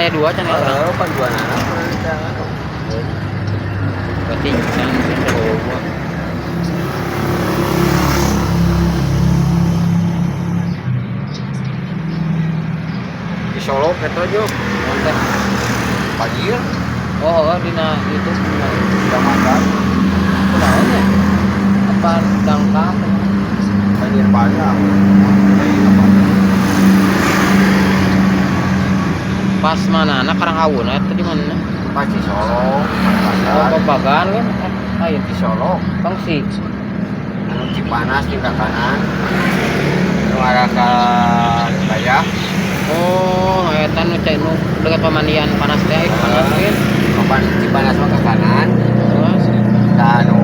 Can aya dua can aya urang. Heeh, pan dua nana urang jangan. Berarti can oh. Di Solo eta jo Naon teh? Banjir. Oh, oh, dina itu dina Kecamatan. Kunaon nya? Apa dangkal? Banjir banyak. Pas mana anak Karanghawu eta di mana? Pas di Solo, Oh, pasar. Babagan kan? Ayo Di Solo, kongsi. Anu Cipanas di kanan. Nu arah ka Bayah. Oh, eta nu cai nu dekat pemandian panas teh, air panas kan? Kapan Cipanas mah ke kanan. Terus Tah anu